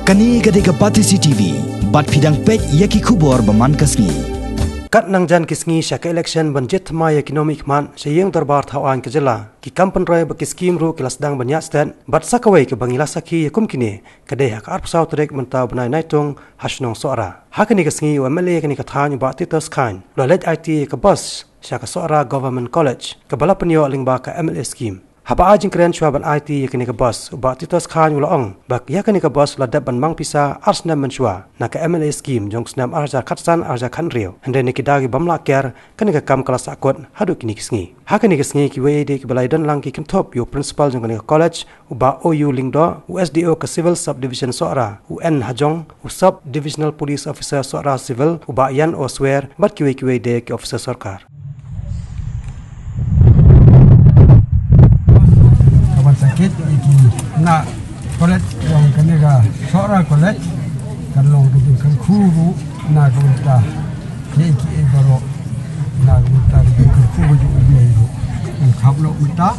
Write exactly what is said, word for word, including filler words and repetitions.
Kane ka dei ka Batesi T V, bad phi dang peit ïa ki khubor ba man ka sngi. Kat nangjan ki sngi sha ka election ban jied thymmai ïa ki nongmihkhmat sha ïing dorbar thaw aiñ ka jylla, ki kam pynroi bad ki skim ruh ki la sdang ban ïaid stet, bad sa kawei kaba ngi la sakhi ïa kum kine ka dei ha ka arphew saw tarik mynta u bnai Naitung ha shnong Sohra. Ha kane ka sngi u M L A kane ka thaiñ u Bah Titos Chyne u la leit aiti ïa ka bus sha ka Sohra Government College kaba la pynïoh lyngba ka M L A scheme. Haba ai jingkren shuwa ban aiti ïa kane ka bus, u Bah Titos Chyne u la ong ba ïa kane ka bus la dep ban mang pisa ar snem mynshuwa na ka M L A scheme jong u snem ar hajar khatsan ar hajar khathynriew. Hynrei na ki daw ki bym lah ker, kane ka kam ka la sahkut haduh kine ki sngi. Ha kane ka sngi kiwei de kiba la ïadon lang ki kynthup ïa u principal jong kane ka college, u Bah O U Lyngdoh, u S D O ka Civil Subdivision Sohra, u N Hajong, u Sub Divisional Police Officer Sohra Civil, u Bah Yan O Swer, bad kiwei kiwei de ki officer sorkar. Kaban sakit ïa ki na college jong kane ka Sohra College, kan long ka jingkyrkhu ruh na ka bynta ïa ki ei baroh, na ka bynta ka jingkyrkhu ka jong U Blei ruh. Kan kham noh mynta.